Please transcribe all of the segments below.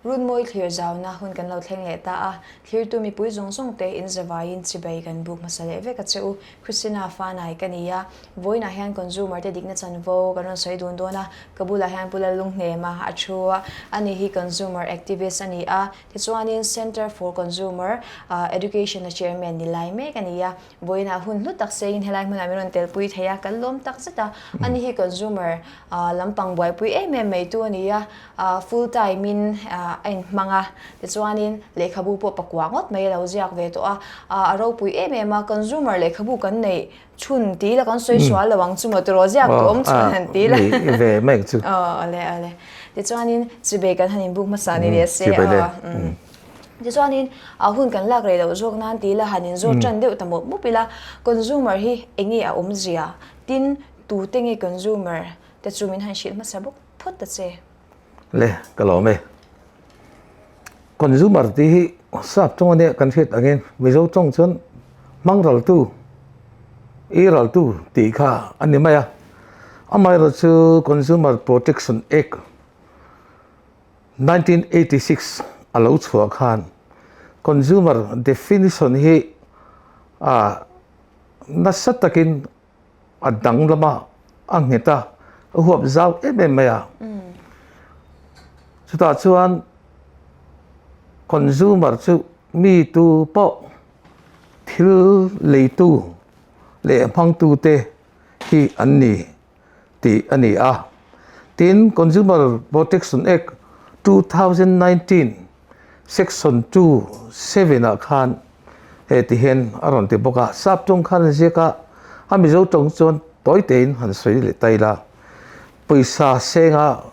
Runmawi thlir zauna hun kan lo thleng leh ta a, thlirtu mipui zawng zawng te in zavaiin chibei kan buk hmasa leh vek a che u. Christina Fanai ka ni a, vawiinah hian consumer te dikna chanvo kan rawn sawi dun dawn a, ka bulah hian Pu Lalunghnema a thu a, ani hi consumer activist a ni a, tichuanin Centre for Consumer Education a chairman ni lai mek a ni a, vawiinah hun hlu tak seiin helai hmunah min rawn telpui thei a, kan lawm tak zet a, ani hi consumer lampang buaipui em em mai tu a ni a, full time in a inhmang a, tichuanin lehkhabu pawh pakua ngawt mai a lo ziak ve tawh a, a ropui em em a, consumer lehkhabu kan neih chhun ti ila kan sawi sual lo ang chu maw tiraw ziak tawh awm chhun han ti ila. Ni ve mai ang chu. Aw awle awle. Tichuanin chibei kan han inbuk hmasa ni leh se aw. Tichuanin a hun kan lak rei loh zawk nan ti ila han inzawt tan deuh ta mawp mawp ila, consumer hi enge a awmzia tin tute nge consumer te chu min han hrilh hmasa bawk. Phawt ta che. Le, ka lawm e. Consumer tih hi sap tawng ania kan hriat angin Mizo tawng chuan hmang raltu, i raltu tih kha a ni mai a. Amaherawh chu Consumer Protection Act 1986 a lo chhuah khan consumer definition hi a nasa takin a dang lama a nghet a, a huap zau em em mai a. Chutah chuan consumer chu mi tu pawh thil leitu leh hmangtu te hi an ni tih a ni a. Tin, Consumer Protection Act 2019 Section 2, 7 ah khan He ti hian a rawn ti bawk a, sap tawng khan a ziak a, a Mizo tawng chuan tawi tein han sawi leh ta ila, pawisa senga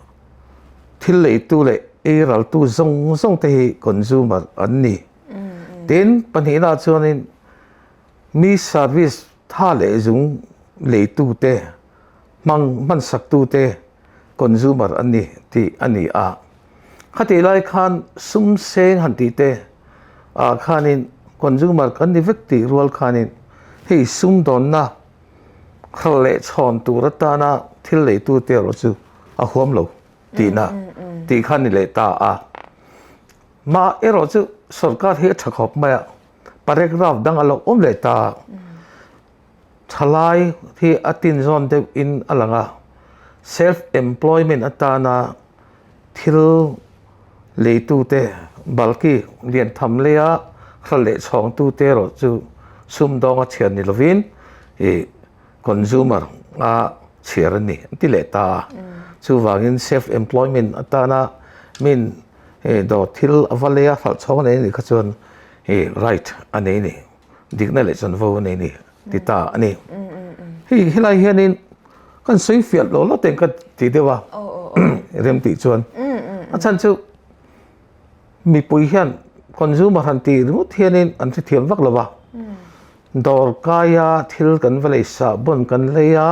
thil leitu leh ei raltu zawng zawng te hi consumer an ni. Tin, pahnihna chuanin mi service tha leh zung leitu te, hmang hmansaktu te consumer an ni tih a ni a. Khatih lai khan sum seng han tih te ah khanin consumer kan ni vek tih rual khanin hei sumdawnna khalh leh chhawn tur atana thil leitu te erawh chu a huam lo tihna tih kha ni leh ta a. Mah erawh chu sorkar hi a tha khawp mai a, paragraph dang a lo awm leh ta a. Thalai hi a tinzawn deuh in a lang a, self employment atana thil leitute balki lian tham leia hral leh chhawngtute erawh chu sumdawnga chhiar ni lovin ih consumer a chhiar a ni an ti leh ta a. Chuvangin self employment atana min dawr thil a va leia hralh chhawng a nei a nih kha chuan ih right a nei a ni. Dikna leh chanvo a nei ni ti ta a ni. Hei helai hianin kan sawi fiah lo lo teng ka ti deuh a rem tih chuan a chhan chu mipui hian consumer han tih ringawt hianin an hrethiam vak lo va dawr kaia thil kan va lei sahbawn kan lei a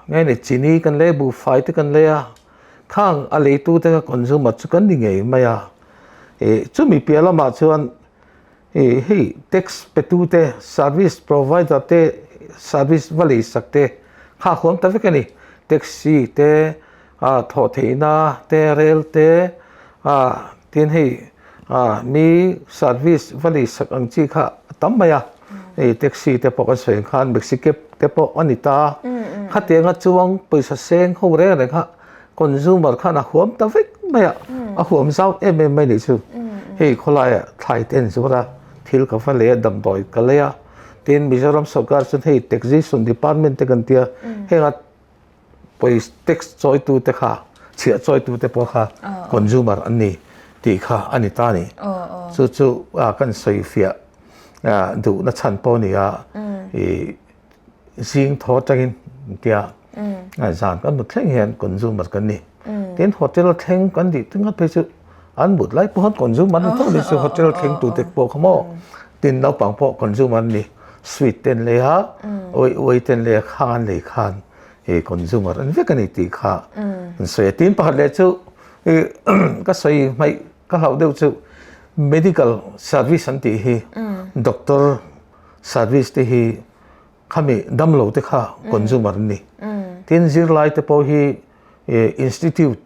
nge ni chini kan lei a buhfai te kan lei a khang a leitu te kha consumer chu kan ni ngei mai a chumi piah lamah chuan Ih hei tax pe tu te, service provider te, service va lei sak te kha huam ta vek a ni. Taxi te, ah thawh theihna te, rail te, ah tin hei ah mi service va lei sak ang chi kha a tam mai a. Hei taxi te pawh kan sawi ang khan maxi cab te pawh a ni ta a. Khatianga chuang pawisa seng ho reng reng kha Consumer khan a huam ta vek mai a, a huam zau em em mai nih chu. Hei khawlaiah thlai te an zuar a, thil ka va lei a, damdawi ka lei a, tin Mizoram sorkar chuan hei taxation department te kan tia, henga pawisa tax chawitu te kha, chhiah chawitu te pawh kha consumer an ni tih kha a ni ta a ni. Chu chu kan sawi fiah duhna chhan pawh a ni a, ih Zing thaw atangin tia zan kan mut thleng hian consumer kan ni. Tin hotel thleng kan tih te ngawt phei chu an mut lai pawh consumer an ni tho ni chu hotel thleng tu te pawh kha maw. Tin naupang pawh consumer an ni. Sweet te an lei a, uai uai te an lei a khang an lei khan ih consumer an vek a ni tih kha an sawi a. Tin pakhat leh chu ih ka sawi hmaih ka hlauh deuh chu medical service an tih hi doctor Service te hi khami damlo te kha consumer an ni. Tin zirlai te pawh hi institute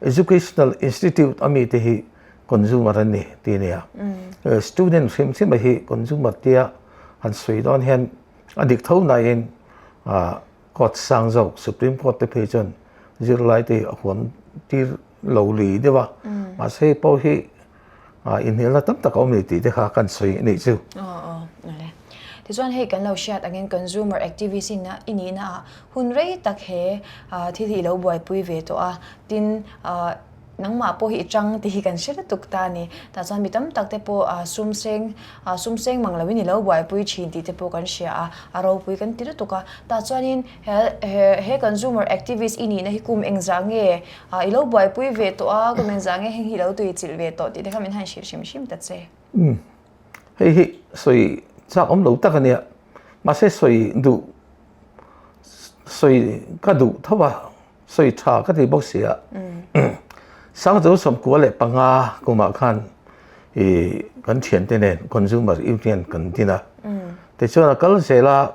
Educational Institute a mite hi consumer an ni tih a ni a. Student hrim hrim a hi consumer tia han sawi dawn hian a dik tho nain court sang zawk Supreme Court te phei chuan zirlai te hi a huam tir lo lui deuh a. Mahse hei pawh hi inhnialna tam tak a awm ni tih te kha kan sawi a nih chu. Tichuan hei kan lo hriat angin consumer activist i nihna ah Hun rei tak he thil hi i lo buaipui ve tawh a, tin nangmah pawh hi i chang tih hi kan hre lutuk ta a ni. Tah chuan mi tam tak te pawh sum seng sum seng mang loin i lo buaipui thin tih te pawh kan hria a, a ropui kan ti lutuk a. Tah chuanin he he consumer activist i nihna hi kum engzah nge i lo buaipui ve tawh a, kum engzah nge heng hi i lo tuichilh ve tawh tih te kha min han hrilh hrim hrim ta che. Umm hei hi sawi chak awm lo tak a nia, mahse sawi duh Sawi ka duh tho a, sawi tha ka ti bawk si a. Sangzo 95 kumah khan i kan thiante nen Consumer Union kan din a. Tichuan a kal zel a,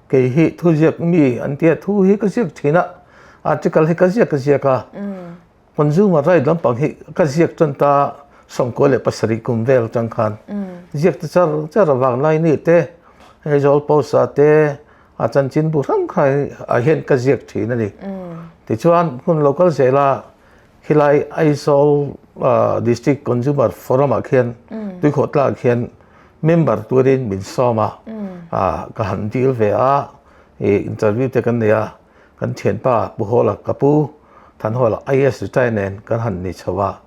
kei hi thuziak mi an tia thu hi ka ziak thin a, article hi ka ziak ka ziak a. Consumer right lampang hi ka ziak tan ta 97 kum vel atang khan ziak ta char char avang lai ni te Aizawl Post ah te a chanchin bu hrang kha ah hian ka ziak thin a ni. Tichuan hun lo kal zel a khilai Aizawl District Consumer Forum ah khian Tuikhawhtla ah khian member turin min sawm a ka han dil ve a interview te kan nei a. Kan thianpa Pu Hawla ka pu Thanhawla IAS retire nen kan han ni chho a,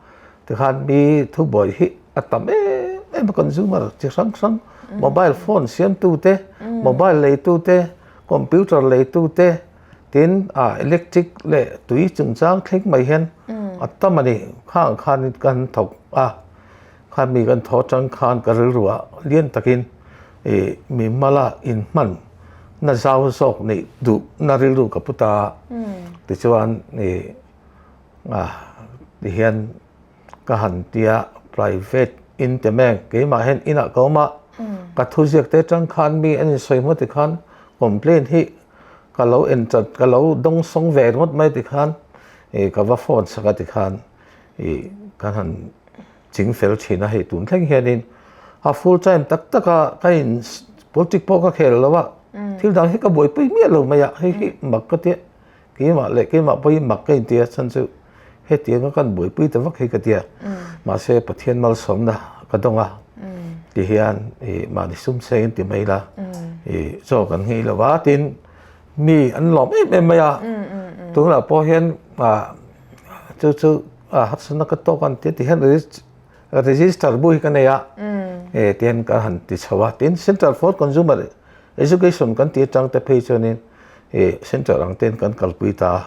tikhan mi thubuai hi a tam em em a consumer chi hrang hrang mobile phone siamtu te, mobile leitu te, computer leitu te tin ah electric leh tui chungchang thleng mai hian a tam a ni. Khang khan kan thawk a, khan mi kan thaw atang khan ka rilru ah lian takin ih mi hmala inhman na zau zawk neih duh na rilru ka pu ta a, tichuan ih ah tihian ka han tia private in te mek keimah hian inah ka awm a, ka thuziak te atang khan mi an insawi hmu tikhan complaint hi ka lo en chat ka lo dawngsawng ve ringawt mai tikhan ih ka va phone sak a tikhan ih kan han ching fel thin a hei tun thleng hianin a full time tak tak a ka in politic pawh ka khel lo a thil dang hi ka buaipui miah lo mai a hei hi mak ka tia keimah leh keimah pawhin mak ka intia chhan chu hetiang a kan buaipui ta vak hi ka tia mahse Pathian malsawmna ka dawng a ti hian ih mahni sum seng ti mai la ih chaw kan nghei lo va tin mi an lawm em em mai a tunah pawh hian ah chu chu a harsatna ka tawk an ti tihian register bu hi ka nei a e tihian ka han ti chho a tin central for consumer education kan tih atang te phei chuanin e central ang ten kan kalpui ta a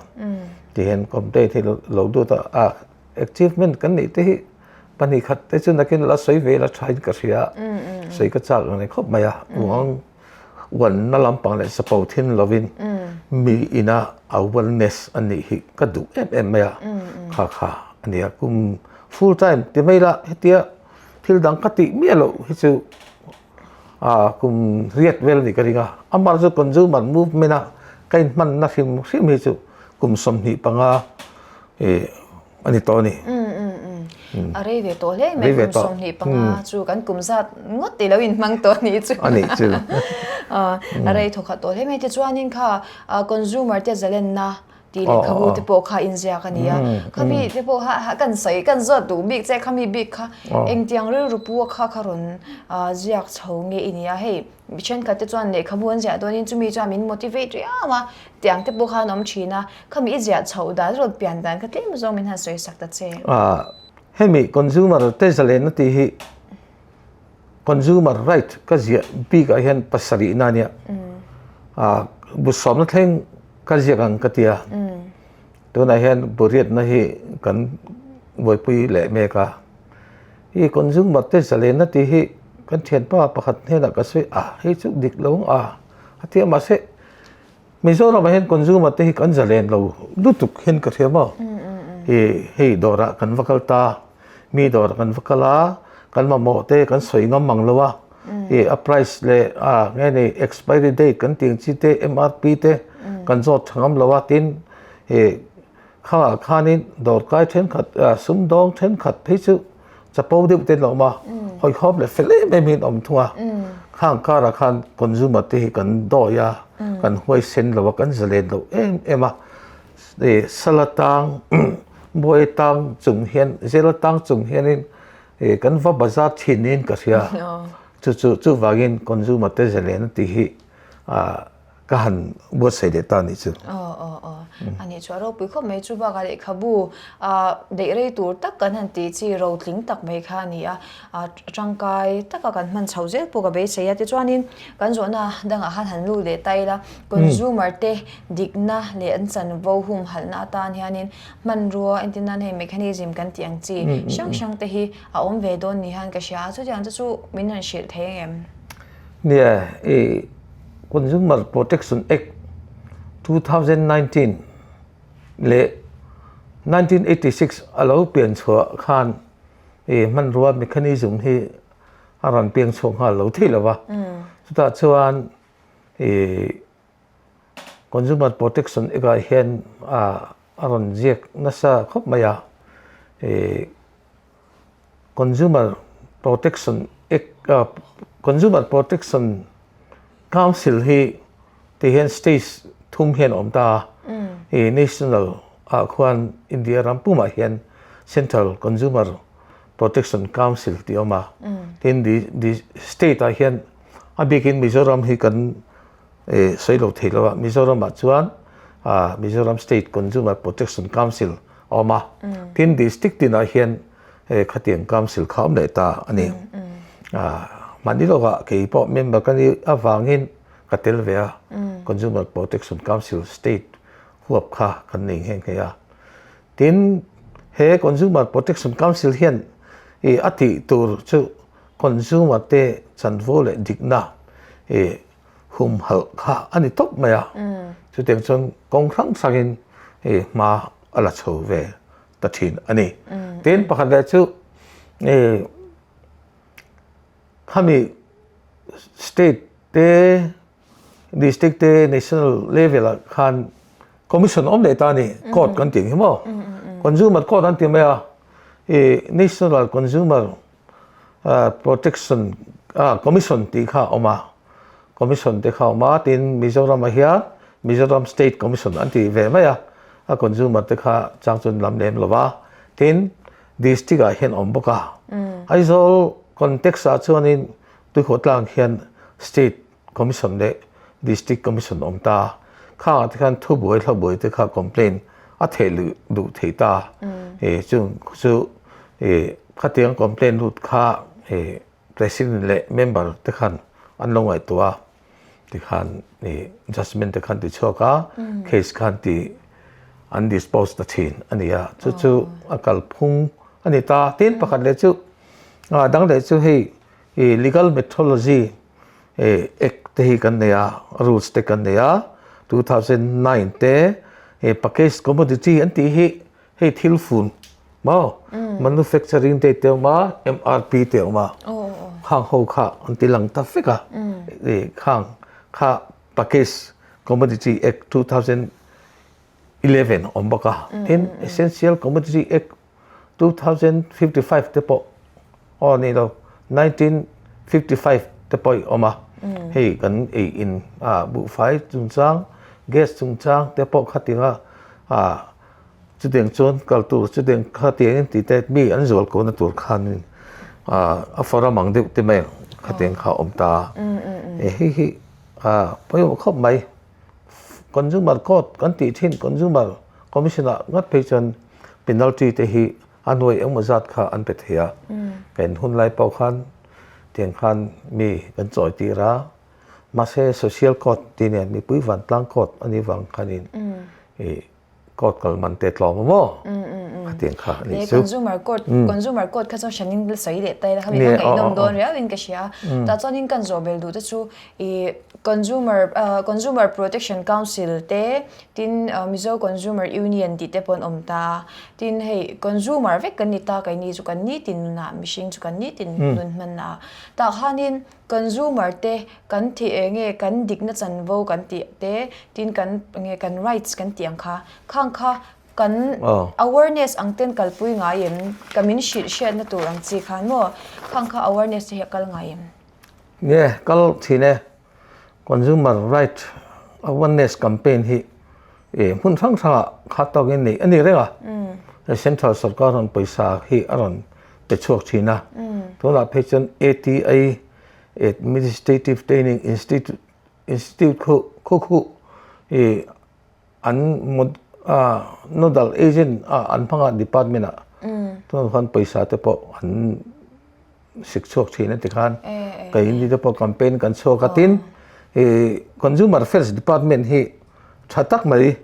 tihian complaint hi lo dut a a achievement kan neih te hi 2 khat te chu nakin la sawi ve la tha in ka hria sawi ka chak ang ni khawp mai a uang Uanna lampang leh chapo thin lovin mi ina awareness a nih hi ka duh em em mai a, kha kha a nia kum full time ti mai la hetia thil dang ka tih miah loh hi chu ah kum riat vel a nih ka ring a, amah chu consumer movement a ka inhmanna hrim hrim hi chu kum 25 ih a ni tawh a ni. A rei ve tawh hle mai kum 25 chu kan kum zat ngawt tih lo inhmang tawh a nih chu. A nih chu. A rei thawkhat tawh hle mai tichuanin kha consumer te zalenna tih lehkhabu te pawh kha inziak a ni a. Khami te pawh kha kan sawi kan zawt duh bik che khami bik kha engtiang rilru pu a kha kha rawn ziak chho nge i ni a hei. Mi thenkhat te chuan lehkhabu an ziah dawnin chumi chuan min motivate riau a, tiang te pawh khan awm thin a, khami i ziah chhoh dan rawt pian dan kha tlem zawng min han sawi sak ta che. Hemi consumer te zalenna tih hi consumer right ka ziah bik ah hian pasarihna a nia, bu sawmna thleng ka ziak ang ka ti a, tunah hian bu riatna hi kan buaipui leh mek a. I consumer te zalenna tih hi kan thianpa pakhat hnenah ka sawi a, hei chu dik lo ang a, a ti a mahse Mizoramah hian consumer te hi kan zalen lo lutuk hian ka hria maw? I hei dawrah kan va kal ta, mi dawrah kan va kal a, kan mamawh te kan sawi ngam ang lo a, i a price leh a nge ni expiry date kan tih ang chi te MRP te kan zawt tha ngam lo a tin i. Khangah khanin dawrkai thenkhat, sumdawng thenkhat phei chu chapo deuh te an awm a, hawihhawm leh fel em em hi an awm thung a. Khang karah khan consumer te hi kan dawi a, kan huaisen lo a, kan zalen lo em em a. Sala tang, buai tang chung hian, zela tang chung hianin kan va bazar thin niin ka hria. Chu chu chuvangin consumer te zalen a tih hi ka han buatsaih leh ta a nih chu. Aw aw aw a nih chu a ropui khawp mai chu bakah lehkhabu ah daih rei tur tak kan han tih chi rotling tak mai kha a ni a, ah tangkai taka kan hman chho zel pawh ka beisei a tichuanin kan zawhna dangah khan han lut leh ta ila consumer te dikna leh an chanvo humhalhna atan hianin hmanrua entir nan hei mechanism kan tih ang chi hrang hrang te hi a awm ve dawn ni hian ka hria a chutiang te chu min han hrilh thei ang em? Nia i Consumer Protection Act 2019 leh 1986 a lo pian chhuah khan i hmanrua mechanism hi a rawn piang chhuak nghal lo thei lo va. Chutah chuan i Consumer Protection Act ah hian a rawn ziak nasa khawp mai a. I Consumer Protection Act Consumer Protection Council hi ti hian stage thum hian a awm ta a. I national ah khuan India ram pumah hian Central Consumer Protection Council tih a awm a. Tin state ah hian a bikin Mizoram hi kan sawi lo thei lo a, Mizoram ah chuan Mizoram State Consumer Protection Council a awm a, tin district tinah hian khatiang council kha a awm leh ta a ni. Mahni lawkah kei pawh member ka nih avangin ka tel ve a, Consumer Protection Council state huap kha kan nei nghe nghe a. Tin he Consumer Protection Council hian a tih tur chu consumer te chanvo leh dikna humhalh kha a ni tawp mai a, chutiang chuan kawng hrang hrangin hei hma a la chho ve ta thin a ni. Tin pakhat leh chu khami state te district te national level ah khan commission awm leh ta a ni, court kan tih ang hi maw, consumer court an ti mai a, national consumer Protection Commission tih kha a awm a, Commission te kha a awm a, tin Mizoram ah hian Mizoram State Commission an ti ve mai a, a consumer te kha chang chuan lam lem lo va, tin District ah hian a awm bawk a, Aizawl context ah chuanin Tuikhawhtlang hian State Commission leh District Commission awm ta. Khangah te khan thubuai hlabuai te kha complaint a theh luh duh thei ta. E chung chu e khatiang complaint lut kha e President leh member te khan an lo ngaihtuah a tikhan e judgement te khan ti chhuak a case khan ti an dispose ta thin a ni a. Chu chu a kalphung a ni ta. Tin pakhat leh chu a dang leh chu hei e legal methodology Act te hi kan nei a, rules te kan nei a, 2009 te package commodity an tih hi hei thil fun maw manufacturing date te a awm a, MRP te a awm a, khang ho kha an ti lang ta vek a, khang kha package commodity act 2011 a awm bawk a, tin essential commodity act 2055 te pawh aw ni lo 1955 te pawh i awm a hei kan ei in a buhfai chungchang gas chungchang te pawh khatinga a chutiang chuan kal tur chutiang khatiang in tih te mi an zual ko na tur khanin a forum ang deuh te mai khatiang kha a awm ta a hei hi a pawimawh khawp mai consumer court kan tih thin consumer commission ah ngat phei chuan Penalty te hi a nuai engmaw zat kha an pe thei a, kan hun lai pawh khan tiang khan mi kan chawi tir a, mahse social court tih nen mipui vantlang court a nih vang khanin ih court kal man te tlawm a maw khatiang kha a nih chu. Consumer court consumer court kha chuan hranin la sawi leh ta ila khami kha ngaihnawm dawn riauin ka hria a, tah chuanin kan zawh bel duh te chu ih consumer consumer protection council te Tin, Mizo Consumer Union tih te pawh an awm ta a. Tin, hei consumer vek kan ni ta, keini chu kan nitin nunah, mihring chu kan nitin nun hmanna ah. Tah khanin consumer te kan thih eng nge kan dikna chanvo kan tih te, tin kan eng nge kan rights kan tih ang kha, khang kha. Kan awareness ang ten kalpui ngai em? Ka min hrilh hriatna tur ang chi khan maw? Khang kha awareness te hi a kal ngai em? Nge, kal thin e. Consumer Right Awareness Campaign hi hmun hrang hrangah khat tawkin neih a ni reng a. Central sorkar rawn pawisa hi a rawn pe chhuak thin a. Tunah phei chuan ATI, Administrative Training Institute, Institute khu khu khu an nodal agent a an hmang a department ah tunah khan pawisa te pawh an sik chhuak thin a tikhan keini te pawh campaign kan chhuak a tin ih consumer affairs department hi tha tak mai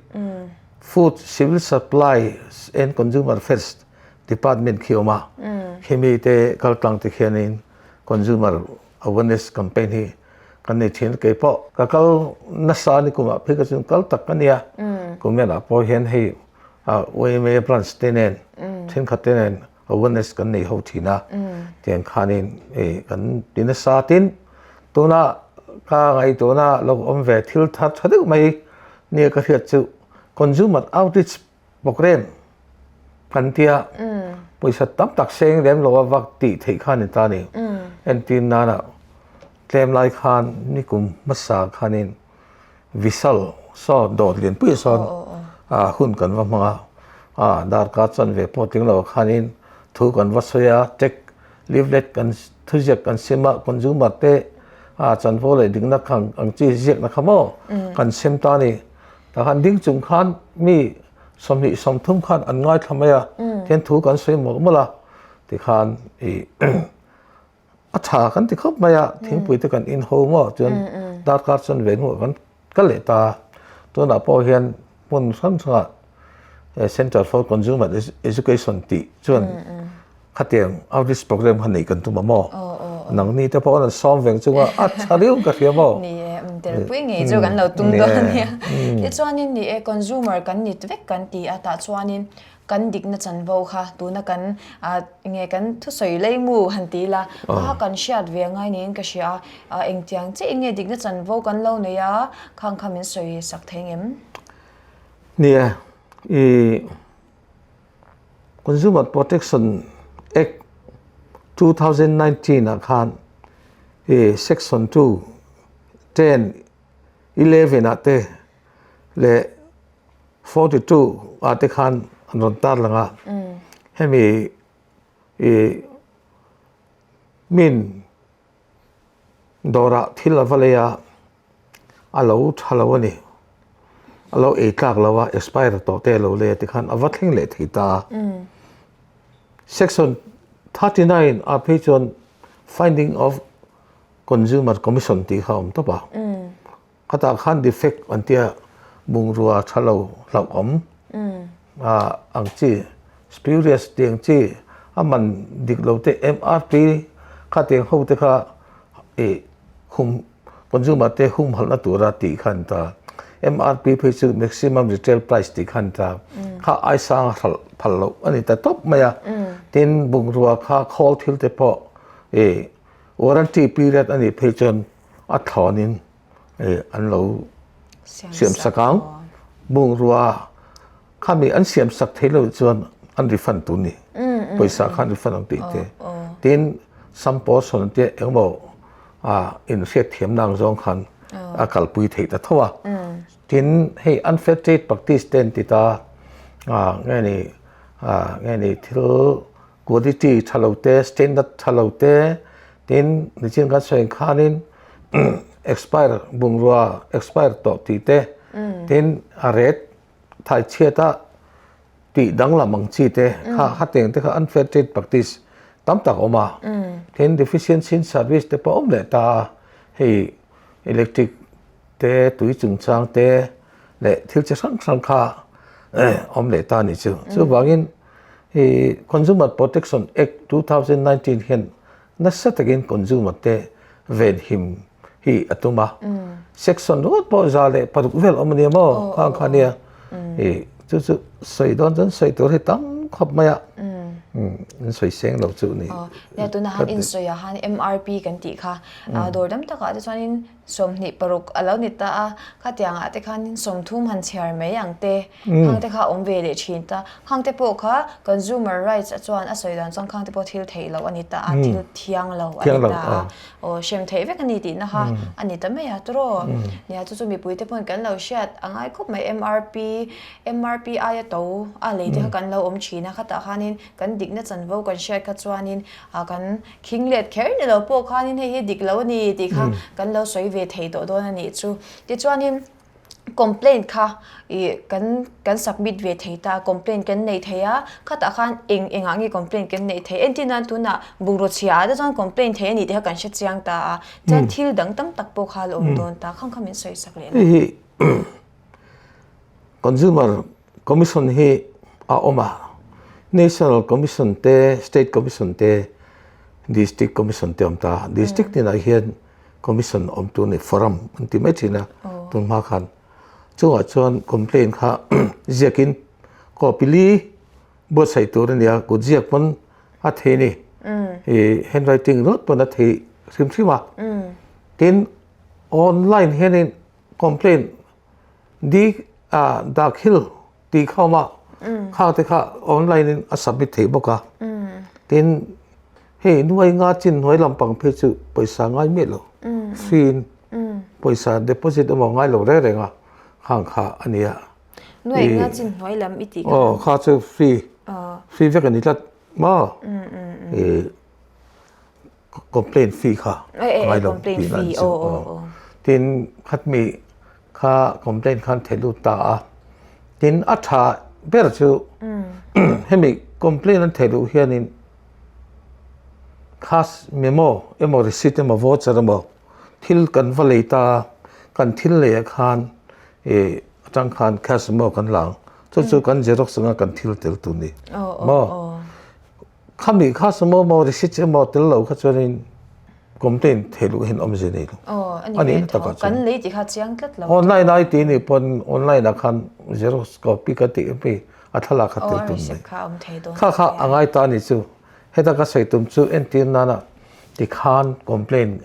food civil supply and consumer affairs department khi a awm a khimi te kal tlang te khianin consumer awareness campaign hi kan nei thin kei pawh ka kal nasa ni kumah phei ka chuan kal tak ka nia kum hian ah pawh hian hei YMA branch te nen thenkhat te nen awareness kan nei ho thin a tiang khanin kan ti nasa tin tuna ka ngaihtuahna lo awm ve thil thar tha deuh mai nia ka hriat chu consumer outreach Program kan tia pawisa tam tak seng lem lo a vak tih theih kha ni ta ni. Entir nana tlem lai khan nikum hmasa khanin Vishal saw dawt lianpui sawn hun kan va hmang a, a darkar chuan ve pawh tling lo khanin thu kan va sawi a, check leaflet kan thuziak kan sem a, consumer te a chanvo leh dikna kha ang chi ziakna kha maw kan sem ta ni. Tah khan ding chung khan mi 20 30 khan an ngaithla mai a, tihian thu kan sawi mawlh mawlh a, tikhan ih a tha kan ti khawp mai a, thingpui te kan in ho maw chuan darkar chuan ve hnuah kan kal leh ta a, tunah pawh hian hmun hrang hrangah Centre for Consumer Education tih chuan Khatiang outreach program kha neih kan tum a maw? Nangni te pawh an sawm veng chunga a tha riau ka hria maw? Ni e, um telpui ngei chu kan lo tum dawn a nia. Tichuanin ni e, consumer kan nit vek kan ti a, tah chuanin kan dikna chanvo kha tuna kan nge kan thusawi leimu han ti ila, kha kan hriat ve ngai niin ka hria a, engtiang chiah in nge dikna chanvo kan lo nei a, khang kha min sawi sak thei ngem? Ni e, i Consumer Protection Act 2019 ah khan i section 2, 10, 11 ah te leh 42 ah te khan an rawn tar lang a. Hemi i min Dawrah thil a va lei a, a lo tha lo a ni. A lo ei tlak lo a, expire tawh te a lo lei a tikhan a va thleng leh thei ta a. Section 39 ah phei chuan finding of consumer commission tih kha a awm tawp a. Khatah khan defect an tia bungrua tha lo hlauhawm ang chi, spurious tih ang chi, a man dik lo te MRP kha tiang ho te kha ih hum consumer te humhalhna tura tih kha an ta. MRP phei chu maximum retail price tih kha an ta. Kha aisanga hralh phal loh a ni ta tawp mai a. Tin bungrua kha khawl thil te pawh ih warranty period a nih phei chuan a thlawnin an lo siam sak ang bungrua khami an siam sak thei lo chuan an refund tur ni pawisa kha an refund ang tih te tin some portion te engmaw a in hriat thiam na ang zawng khan a kalpui theih ta tho a tin hei unfair trade practice te an ti ta a nge ni a nge ni thil Quality tha lo te, standard tha lo te, tin nichin kan sawi ang khanin expire bungrua expire tawh tih te, tin a rate thai chhiat a tih danglam ang chi te kha khateng te kha unfair trade practice tam tak a awm a. Tin deficiency in service te pawh a awm leh ta a, hei electric te tui chungchang te leh thil chi hrang hrang kha awm leh ta a nih chu. Chuvangin hi Consumer Protection Act 2019 hian nasa takin consumer te venhim hi a tum a. Section ringawt pawh 106 vel awm a nia maw khang kha nia. Hi chu chu sawi dawn chuan sawi tur hi tam khawp mai a. In sawi seng lo chu ni. Nia tuna han in sawi ah han MRP kan tih kha dawr dam takah te chuanin 26 a lo ni ta a, khatiang ah te khanin 30 han chhiar mai ang te khang te kha a awm ve leh thin ta. Khang te pawh kha consumer rights a chuan a sawi dan chuan khang te pawh thil theih loh a ni ta a, thil thiang lo a ni ta a, aw hrem theih vek a ni tihna kha a ni ta mai a tawrh. Nia chu chu mipui te pawn kan lo hriat a ngai khawp mai MRP MRP aia to a lei te kha kan lo awm thin a, khatah khanin kan dikna chanvo kan hriat kha chuanin kan khing let kher ni lo pawh khanin hei hi dik lo a ni tih kha kan lo sawi ve thei tawh dawn a nih chu. Tichuanin complaint kha ih kan kan submit ve thei ta, complaint kan nei thei a, khatah khan eng engah nge complaint kan neih theih entir nan tunah bungraw chhia ah te chuan complaint thei a nih te kha kan hre chiang ta a, chuan thil dang tam tak pawh kha a la awm dawn ta, khang kha min sawi sak leh la. Consumer Commission hi a awm a, National Commission te, State Commission te, District Commission te a awm ta a. District tinah hian Commission awm tur a ni, Forum an ti mai thin a tun hma khan. Chungah chuan complaint kha ziakin copy li buatsaih tur a ni a, kut ziak pawn a thei a ni. Ih handwriting ringawt pawn a thei hrim hrim a. Tin, online hianin complaint Di ah Dakhil tih kha awm a, kha te kha online in a submit theih bawk a. Tin, hei nuai nga chin hnuai lampang phei chu pawisa ngai miah lo, free in pawisa deposit emaw ngai lo reng reng a, khang kha a ni a. Nuai nga chin hnuai lam i tih kha. Aw, kha chu free, free vek a ni tlat maw? Complaint fee kha ngai lo tih na an chu. Tin, khatmi kha complaint khan theh lut ta a. Tin, a tha ber chu hemi complaint an theh luh hianin cash memo emaw receipt emaw voucher emaw thil kan va lei ta a, kan thil lei ah khan ih atang khan cash memo kan la ang. Chu chu kan xerox anga kan thil tel tur ni maw? Khami kha sumo maw receipt emaw tel lo kha chuanin complaint theih luh hian awmzia nei lo. Aw, a ni ve tho. Kan lei tih kha chiang tlat lo. Online ai tih nih pawn online ah khan xerox copy ka tih ami a thlalak kha tel tum mai. Kha kha a ngai ta ni chu. Heta ka sawi tum chu entir nana tikhan complaint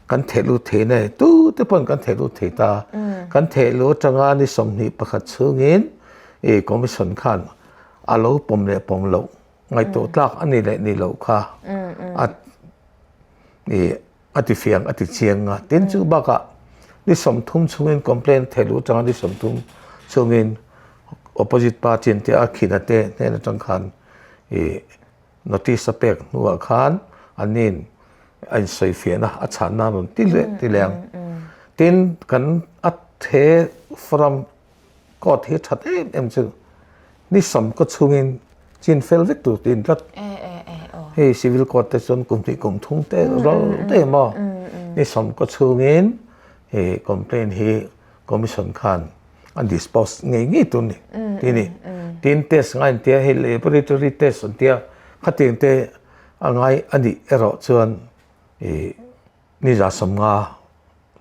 kan theh lut thei nge tu te pawn kan theh lut thei ta. Kan theh luh atanga ni 21 chhungin i commission khan a lo pawm leh pawm loh Ngaihtuah tlak a ni leh ni loh kha a ih a ti fiang a ti chiang a. Tin chu bakah ni 30 chungin complaint theih luh atanga ni 30 chungin opposite party an tia a khina te hnen atang khan ih notice a pek hnuah khan an nin a insawi fiahna a chhanna a rawn ti leh ti leh ang. Tin kan a the forum Court hi that em em chu ni sam ka chhungin chin fel vek tur tiin tlat. Hei civil court te chuan kum hnih kum thum te ral te maw ni sam ka chhungin hei complaint hi commission khan an dispose ngei ngei tur ni ti ni. Tin test ngai an tia hei laboratory test an tia khatiang te a ngai a nih erawh chuan ih Ni 150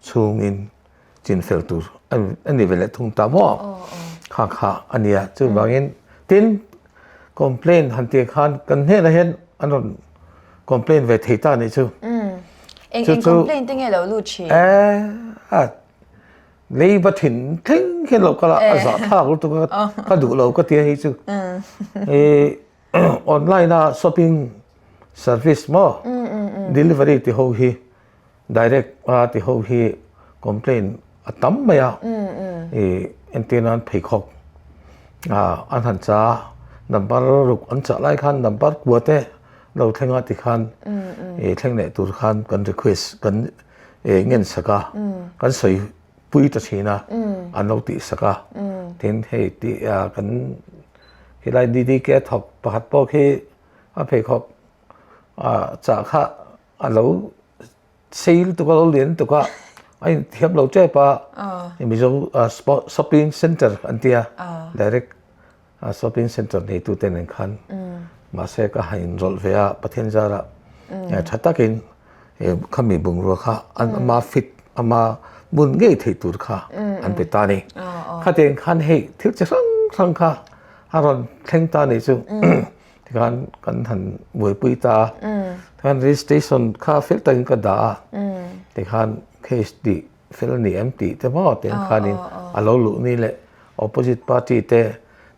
chhungin chin fel tur a ni ve leh thung ta maw? Kha kha a nia. Chuvangin tin complaint han tih khan kan hnenah hian an rawn complaint ve thei ta nih chu. Eng eng complaint te nge lo lut thin? Eh, leiba thin thleng hian lo kal a, a zahthlak lutuk a, ka duh lo ka tia hei chu. Online a shopping service maw delivery ti ho hi direct a ti ho hi complaint a tam mai a i entir nan pheikhawk an han cha number ruk an chah lai khan number kua te lo thleng a ti khan i thleng leh tur khan kan request kan ngen sak a kan sawi pui ta thin a an lo tih sak a tin hei tih kan Helai DDK thawk pakhat pawh khi a pheikhawk chah kha a lo sei lutuk a, a lo lian lutuk a, a inthiam lo tep a, Mizo shopping center an tia, direct shopping center neitu te nen khan mahse ka han inrawlh ve a, Pathian zarah tha takin Khami bungrua kha an ama fit ama bun ngei theih tur kha an pe ta a ni. Khatiang khan hei thil chi hrang hrang kha a rawn thleng ta a nih chu. Tikhan kan han buaipui ta a, tikhan registration kha fel takin ka dah a, tikhan case tih fel a ni em tih te maw tiang khanin a lo luh ni leh opposite party te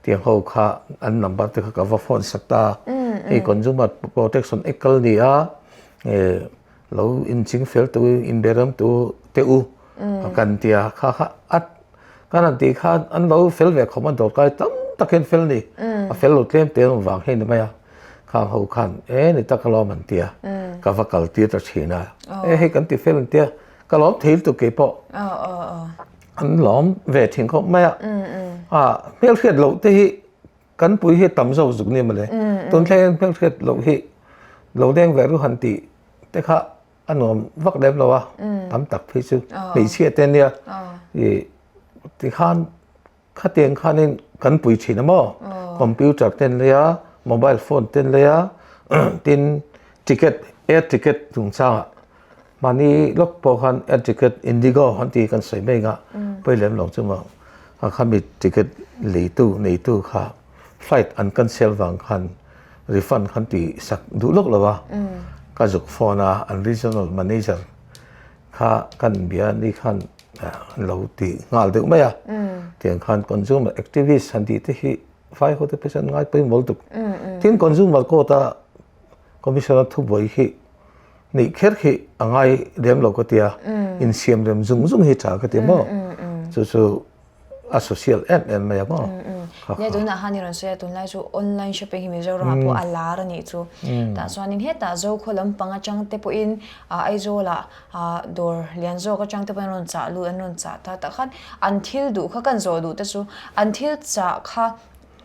tiang ho kha an number te kha ka va phone sak ta a, hei consumer protection act kal ni a, lo inching fel tu inbe rem tu te u kan tia kha kha a Kan han tih khan an lo fel ve khawp a, dawrkai tam tak hian fel ni, a fel lo tlem te an awm vang hi a ni mai a, khang ho khan e ni tak alawm an ti a, ka va kal tir ta thin a, e hei kan ti fel an ti a, ka lawm thei lutuk kei pawh, an lawm ve thin khawp mai a, a hmelhriat loh te hi kan pui hi tam zawk zuk ni mawle, tun thleng hian hmelhriat loh hi lo deng ve ru han tih te kha A nuam vak lem lo a, tam tak phei chu hmeichhia te ania i tikhan khatiang khanin kan pui thin a maw computer te an lei a mobile phone te an lei a tin ticket air ticket chungchangah mahni lawk pawh khan air ticket indigo an tih kan sawi mai anga pawi lem lo chu maw a khami ticket leitu neitu kha. Flight an cancel vang khan refund khan ti sak duh lawk lo a, ka zuk phone a an regional manager kha kan bia ni khan an lo ti nghal deuh mai a, tiang khan consumer activist han tih te hi vai ho te pawh chuan ngai pawimawh lutuk. Tin consumer court a commissioner thubuai hi nih kher khi a ngai lem lo ka tia, insiam rem zung zung hi tha ka ti maw, chu chu a social em em mai a maw. Nia tunah khan i rawn sawi a tunlai chu online shopping hi Mizoramah pawh a lar a nih chu. Tah chuanin hetah Zokhaw lampang atang te pawhin Aizawlah dawr lian zawk atang te pawhin an rawn chah lut an rawn chah ta tah khan an thil duh kha kan zawh duh te chu an thil chah kha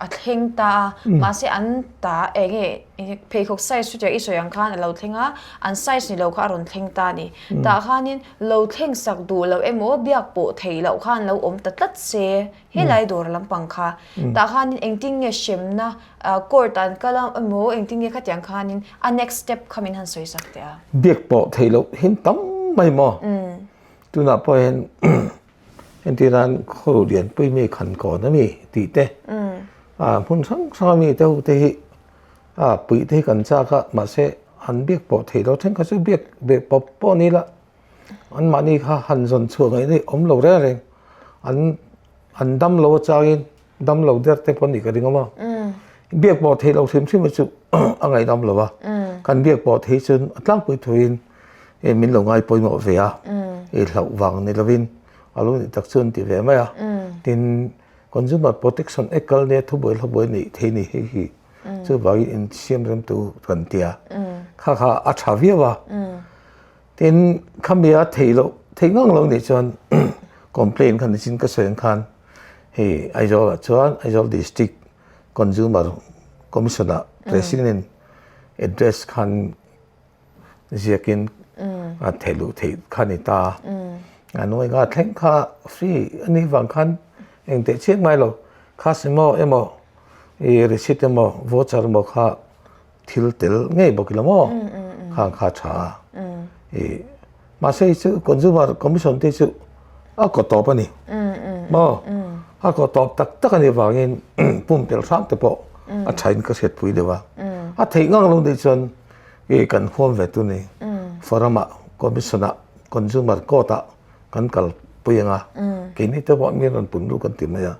a thleng ta a, mahse an ta eng nge pheikhawk size chu i sawi ang khan a lo thleng a, an size ni lo kha a rawn thleng ta a ni. Tah khanin lo thleng sak duh loh emaw biak pawh theih loh khan lo awm ta tlat se, helai dawr lampang kha. Tah khanin engtin nge hremna court ah an kal a emaw engtin nge khatiang khanin a next step kha min han sawi sak teh a. Biak pawh theih loh hin tam mai maw? Tunah pawh hian Entirnan khaw lianpui mi khan kawn a mi tih te, ah hmun hrang hrang a mi te ho te hi ah puih te hi kan chak a, mahse an biak pawh theih lo thenkhat chu biak ve pawp pawh ni la, an mahni kha han zawn chhuah ngaih daih awm lo reng reng, an an dam lo atangin dam lo der te pawh nih ka ring awm a, biak pawh theih loh hrim hrim hi chu a ngaihdam lo a, kan biak pawh theih chuan a tlangpui thuin e min lo ngai pawimawh ve a, e hlauh vang ni lovin a lo nih tak chu an ti ve mai a, tin Consumer Protection Act kal nia thubuai hlabuai neih thei ni hei hi chuvangin insiam remtu kan ti a, kha kha a tha viau a. Tin, khami a theih loh, theih ngang lo nih chuan complaint kha nichin ka sawi ang khan hei Aizawl ah chuan Aizawl District Consumer Commission ah President address khan ziakin a theih luh theih kha ni ta a. A nuai nga thleng kha free a nih vang khan eng teh chiang ngai lo. Kha simo emaw i receipt emaw voucher emaw kha thil tel ngei bawk ila maw khang kha tha a i mahse hi chu consumer commission te chu a kaw tawp a ni maw a kaw tawp tak tak a nih vangin pumpelh hram te pawh a tha in ka hriatpui deuh a a theih ngang lo nih chuan i kan huam ve tu ni forum ah commission ah consumer court ah kan kalpui ang a keini te pawh mi rawn pun ru kan ti mai a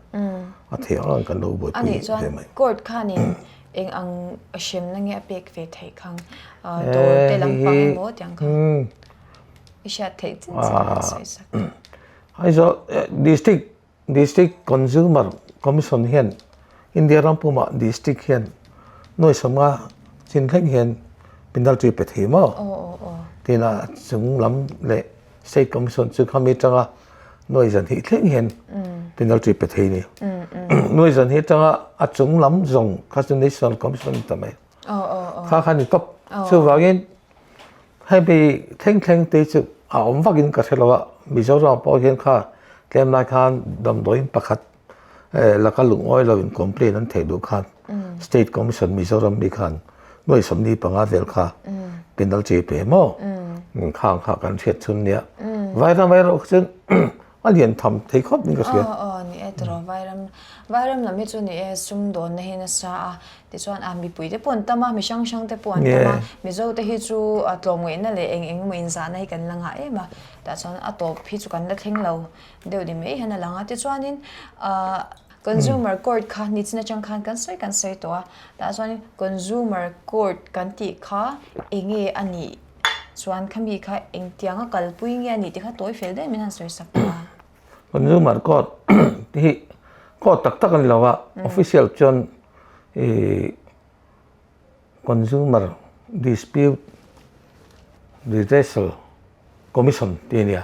a theih ang ang kan lo buaipui ve mai. Court khanin Eng ang hremna nge a pek ve theih khang dawr te lampang emaw tiang kha i hriat theih chin chin a sawi sak. Aizawl district district consumer commission hian India ram pumah district hian nuai sawmnga chin thleng hian penalty pe thei maw tin a chung lam leh State Commission chu khami atanga nuai zan hi thleng hian penalty pe thei ni. Nuai zan hi atanga a chung lam zawng kha chu National Commission ta mai. Kha kha ni tawp. Chuvangin hemi thleng thleng te chu a awm vakin ka hre lo a. Mizoram pawh hian kha tlem lai khan damdawiin pakhat laka lungawi lo in complaint an theih duh khan State Commission Mizoram mi khan nuai 45 vel kha penalty pe maw khang kha kan hriat chhun nia Vairam erawh kha chuan a lian tham thei khawp in ka hria. Aw ni e. tiraw Vairam Vairam lam hi chu ni e sumdawnna hi nasa a tichuan a mipui te pawh an tam a mi hrang hrang te pawh an tam a Mizo te hi chu a tlawmngaihna leh eng eng emaw inzahna hi kan la ngah em a tah chuan a tawp hi chu kan la thleng lo deuh ni mai hian a lang a tichuanin ahh Consumer Court kha nichin atang khan kan sawi kan sawi tawh a tah chuanin Consumer Court kan tih kha eng nge a nih chuan khami kha engtianga kalpui nge a nih tih kha tawi fel daih min han sawi sak tawh a. Consumer Court te hi court tak tak a ni lo a, official chuan ih Consumer Dispute Redressal Commission tih a nia.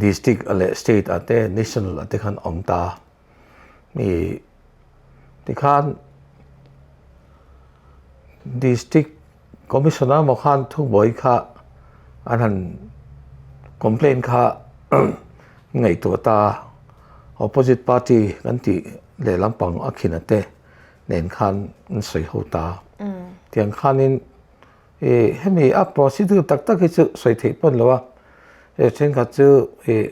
District leh state ah te national ah te khan a awm ta a. Ih tikhan District Commissioner emaw khan thubuai kha an han complaint kha ngaihtuah ta a, opposite party kan tih lehlam pang a khin ate nen khan an sawi ho ta a. Tiang khanin ih hemi a procedure tak tak hi chu sawi theih pawn lo a, thenkhat chu ih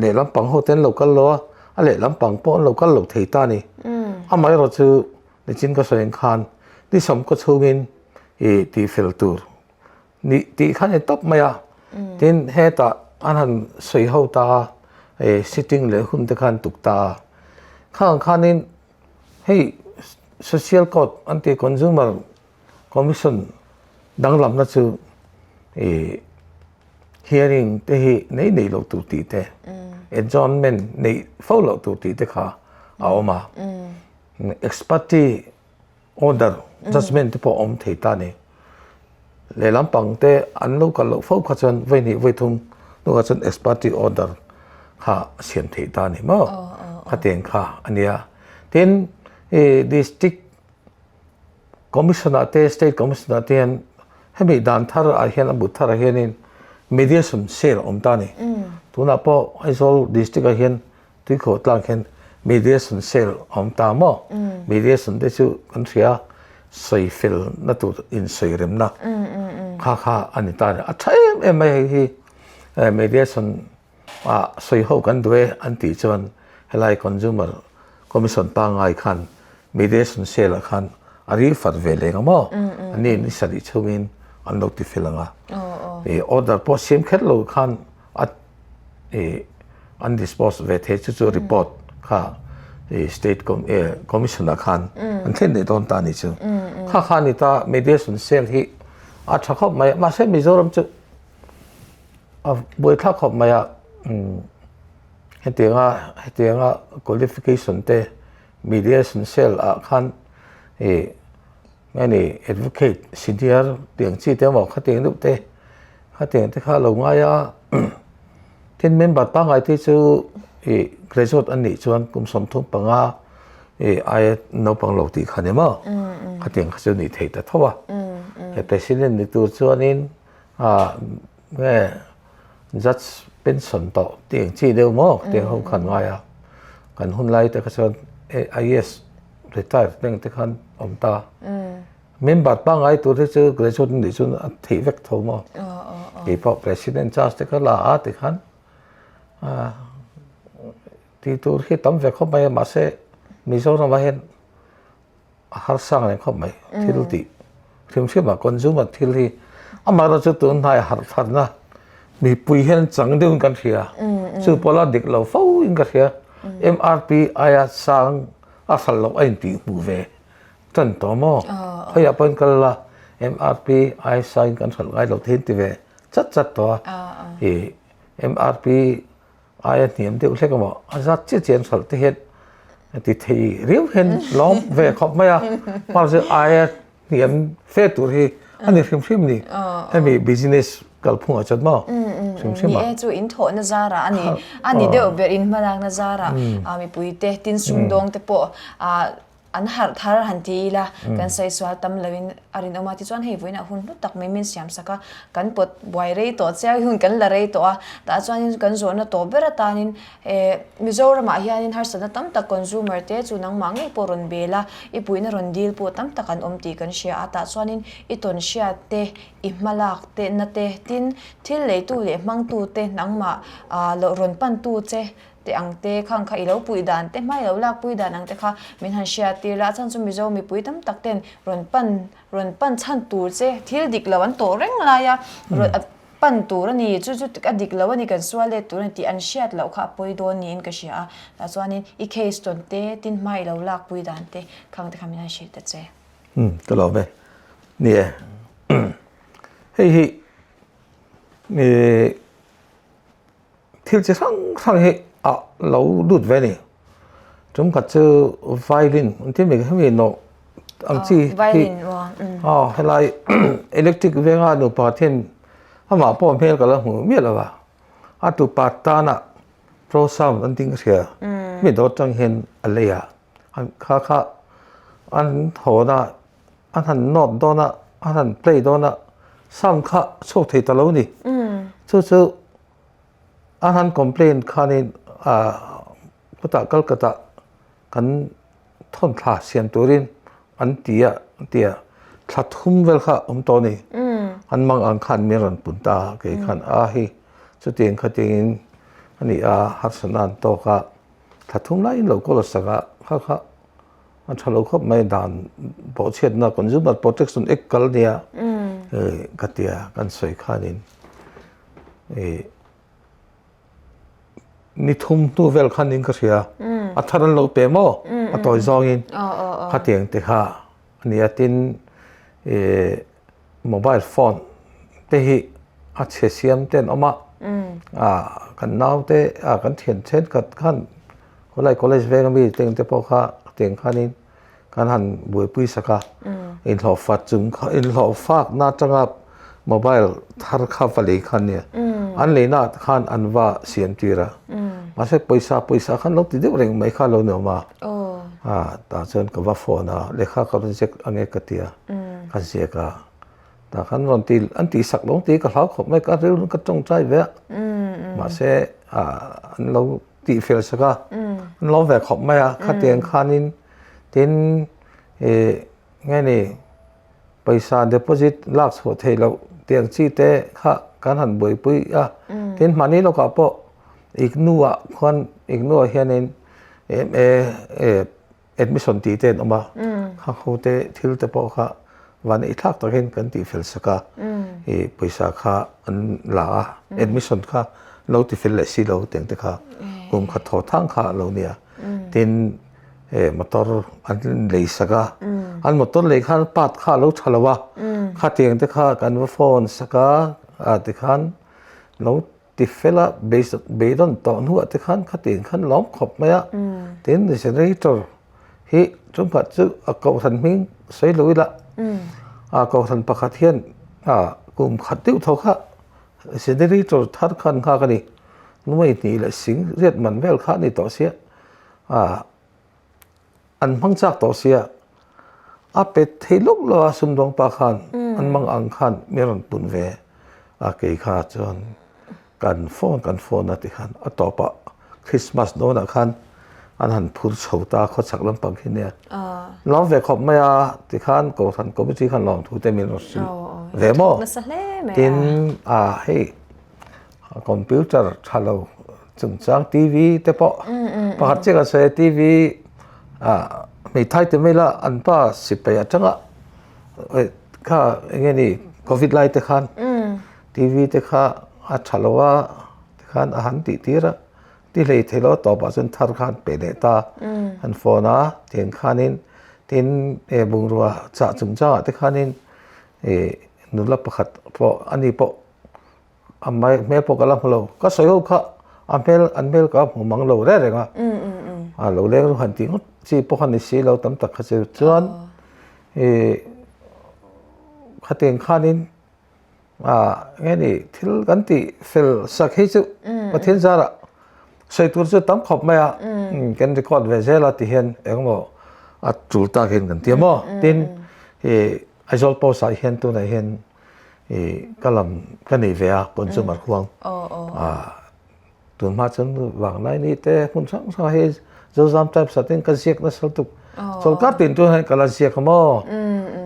lehlam pang ho te an lo kal lo a, a lehlam pang pawh an lo kal lo thei ta a ni. Amaherawhchu Nichin ka sawi ang khan ni sawmkaw chhungin ih tih fel tur nih tih kha ni tawp mai a. Tin hetah an han sawi ho ta a, ih sitting leh hun te khan tuk ta a. Khang khanin hei social court an tih consumer commission danglamna chu ih hearing te hi nei nei loh tur tih te, adjournment neih fo loh tur tih te kha a awm a. Ex parte order judgement te pawh a awm thei ta a ni. Lehlam pang te an lo kal loh fo kha chuan vawi hnih vawi thum hnuah chuan ex parte order kha a siam theih ta a ni maw? Khatiang kha a nia. Tin, ih district commission ah te state commission ah te hian hemi dan thar ah hian a bu thar ah hianin mediation cell a awm ta a ni. Tunah pawh Aizawl district ah hian Tuikhawh tlang hian mediation cell a awm ta maw? Mediation te chu kan hria sawi fel na tur insawi remna kha kha a ni ta a ni. A tha em em mai hei hi mediation ah sawi ho kan duh e an tih chuan helai consumer commission pangngai khan mediation cell ah khan a refer ve leh ang maw? Ani ni sarih chhungin an lo ti fel ang a. Order pawh siam kher lo khan a ih an dispose ve thei chu chu report kha ih state commission ah khan an thlen leh dawn ta a ni chu. Kha kha a ni ta mediation cell hi a tha khawp mai a mahse Mizoram chu a buaithlak khawp mai a hetianga hetianga qualification te mediation cell ah khan ih Nge ni advocate senior tiang chi te emaw khatiang deuh te khatiang te kha a lo ngai a tin member pangngai te chu ih graduate an nih chuan kum 35 ih aia naupang lo tih kha ni maw khatiang kha chu nih theih ta tho a he president ni tur chuanin ah nge judge pension tawh tiang chi deuh maw tiang ho kha an ngai a kan hun lai te kha chuan IAS Retire thleng te khan awm ta. Member pangngai tur hi chu graduate nih chuan a theih vek tho maw. Kei pawh president charge te kha la a ti khan tih tur hi tam ve khawp mai a mahse Mizoram ah hian a harsa ngang khawp mai thil tih hrim hrim ah consumer thil hi amaherawhchu tun hnai harh tharna mipui hian chang deuhin kan hria chu pawh la dik lo fo in ka hria MRP aia sang a hral loh a intih hmuh ve tan tawh maw? Khawiah pawhin kal la MRP ai sain kan hralh ngai lo thein ti ve chat chat tawh a. Ih MRP aia hniam deuh hlek emaw a zat chiah chiah an hralh te hian ti thei riau hian lawm ve khawp mai a. Hmar chu aia hniam fe tur hi a ni hrim hrim ni. Hemi business kalphungah chuan maw hrim hrim a. Ni e chu in thawhna zarah a ni a ni deuh ber in hmalakna zarah mipui te tin sumdawng te pawh an harh thar han ti ila kan sawi sual tam loin a rinawm a tichuan hei vawiinah hun hlu tak mai min siam sak a kan pawt buai rei tawh chiang hun kan la rei tawh a tah chuanin kan zawhna tawh ber atanin Eh, Mizoramah hianin harsatna tam tak consumer te chu nangmah ngei pawh rawn bel a, i puihna rawn dil pawh tam tak an awm tih kan hria a, tah chuanin i tawn hriat te, i hmalak te na te, tin thil leitu leh hmangtu te nangmah ah loh rawn pantu che te. te ang te khang kha i lo puih dan te hma i lo lak pui dan ang te kha min han hriat tir la a chhan chu Mizo mipui tam tak ten rawn pan rawn pan chhan tur che thil dik lo an tawh reng lai a rawn pan tur a ni chu chu a dik lo a ni kan sual let tur a ni tih an hriat loh kha a pawi dawn niin ka hria a tah chuanin i case tawn te tin hma i lo lak pui dan te khang te kha min han hrilh ta che. Umm ka lawm e. Ni e. Hei hi thil chi hrang hrang hi a lo lut ve a ni. Tum khat chu violin an ti mai hemi nawh ang chi hi aw helai electric venga nupa then amah pawh hmel ka la hmu miah lo va a tupa tana pro sound an tih ka hria mi dawt tang hian a lei a kha kha an hawn a an han nawt dawn a an han play dawn a sound kha a chhuak thei ta lo a ni chu chu. A han complaint khanin ah khutah Calcutta kan thawn thla siam turin an ti a an ti a thla thum vel kha awm tawh a ni. An mang ang khan min rawn pun ta a kei khan a hi chutiang khatin a ni a harsatna an tawk a thla thum laiin lo kawl a sak a kha kha a tha lo khawp mai dan bawhchhiatna consumer protection act kal nia ka ti a kan sawi khanin. Ni thum hnu vel khan in ka hria a thar an lo pe maw a tawi zawngin khatiang te kha a ni a tin mobile phone te hi a chhe siam te an awm a kan nau te kan thian thenkhat khan khawlai college veng ami te te pawh kha tiang khanin kan han buaipui sak a, inhlawhfa chung kha inhlawhfakna atanga mobile thar kha va lei kha nia an leina ah khan an va siam tir a mahse pawisa pawisa khan lo ti deuh reng mai kha lo ni awm a ah tah chuan ka va phone a lehkha ka rawn ziak ange ka ti a ka ziak a tah khan rawn ti an tih sak lo tih ka hlau khawp mai ka rilru ka tawngtai ve a mahse ah an lo tih fel sak a an lawm ve khawp mai a khatiang khanin tin ih nge ni pawisa deposit lak chhuah theih loh tiang chi te kha kan han buaipui a tin mahni lawkah pawh ignu ah khuan ignu ah hianin em e eh Admission tih te an awm a, kha ho te thil te pawh kha van ei thlak takin kan tih fel sak a, ih pawisa kha an la a, admission kha lo ti fel leh si lo teng te kha kum khat thaw thang kha a lo nia. Tin eh motor an lei sak a, an motor lei khan part kha a lo tha lo a, khatiang te kha kan va phone sak a, ah tikhan lo Ti fela beidawn tawh hnuah te khan khatin khan lawm khawp mai a, tin generator hi chungkhat chu a kohhran hming sawi lo ila, a kohhran pakhat hian a kum khat deuh tho kha generator thar khan nghak a ni, nuai hnih leh sing riat man vel kha a ni tawh sia, a. An hmang chak tawh sia, a pet thei lawk lo a sumdawng pa khan an mang ang khan mi rawn pun ve a kei kha chuan kan phone kan phone a ti khan a tawpah Christmas dawnah khan an han phur chho ta khawchhak lampang khi nia lawm ve khawp mai a ti khan kohhran committee khan lawmthu te min rawn hrilh ve maw tin a hei Computer tha lo chungchang TV te pawh pakhat chiah kan sawi a TV ah hmeithai te mai la an pa sipai atanga kha eng nge ni covid lai te khan TV te kha a tha lo a tikhan a han tih tir a ti hlei thei lo tawpah chuan thar khan pe leh ta an phone a tiang khanin tin bungrua chah chungchangah te khanin ih nula pakhat pawh ani pawh. A hmel pawh ka la hmu lo, ka sawi ho kha a hmel an hmel ka hmu mang lo reng reng a, a lo leng ru han tih ngawt chi pawh kha ni si lo tam tak kha chu chuan ih khatiang khanin ah nge ni thil kan tih fel sak hi chu Pathian zarah sawi tur chu tam khawp mai a, kan record ve zel a ti hian engemaw a tul tak hian kan ti a maw tin ih Aizawl post ah hian tunah hian ih ka lam ka nei ve a consumer huang ah tun hma chuan vanglai ni te hmun hrang hrang ah hei Zozam Times ah ten ka ziak nasa lutuk chawlhkar tin tun hian ka la ziak a maw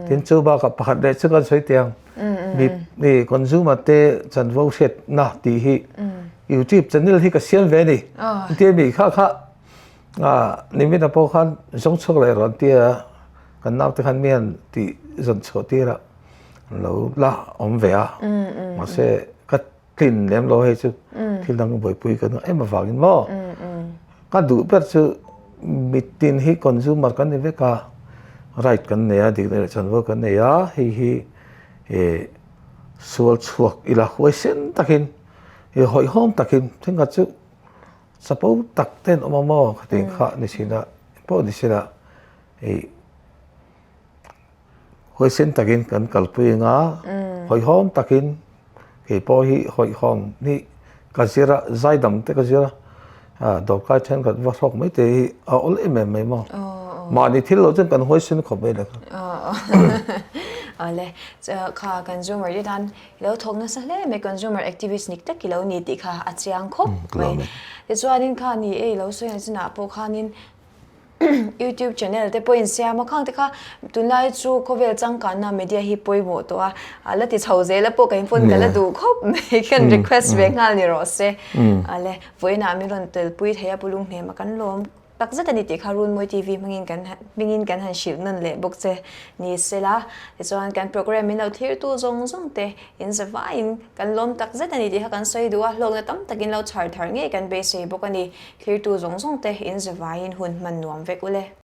tin chu bakah pakhat leh chu kan sawi teh ang mi consumer te chanvo hriatna tih hi. YouTube channel hi ka siam ve a ni. Tia mi kha kha nimina pawh khan zawng chhuak leh rawn tia kan naute khan mi han tih zawn chhuah tir a lo la awm ve a. Mahse ka tlin lem lo hei chu thil dang buaipui ka nuam em avangin maw ka duh ber chu mitin hi consumer kan ni vek a right kan nei a dikna leh chanvo kan nei a hei hi eh sual chhuak ila huaisen takin ih hawihhawm takin thenkhat chu chapo tak te an awm a maw khatiang kha ni thin a pawh ni sela ih. Huaisen takin kan kalpui ang a, hawihhawm takin kei pawh hi hawihhawm hi ka zir a, zaidam te ka zir a, dawrkai thenkhat va hrawk mai te hi a awl em em mai maw. Mahni thil loh chuan kan huaisen khawp mai le kha. Awle, kha consumer te tan i lo thawk nasa hle mai, consumer activist nik tak i lo ni tih kha a chiang khawp mai. Tichuanin kha ni e i lo sawi ang chinah pawh khanin YouTube channel te pawhin siam a, khang te kha tunlai chu khawvel changkanna media hi pawimawh tawh a, a la ti chho zel a pawh ka inphone ka la duh khawp mai kan request ve nghal ni rawh se. Ale vawiinah min rawn telpui thei a Pu Lunghnem a kan lawm tak zet a ni tih kha Runmawi TV hmangin kan hmingin kan han hrilh nawn leh bawk che ni sela. Tichuan kan programme min lo thlirtu zawng zawng te in za vaiin kan lawm tak zet a ni tih kha kan sawi duh a, hlawkna tam takin lo chhar thar ngei kan beisei bawk a ni. Thirtu zawng zawng te in zavaiin hun hman nuam vek u le.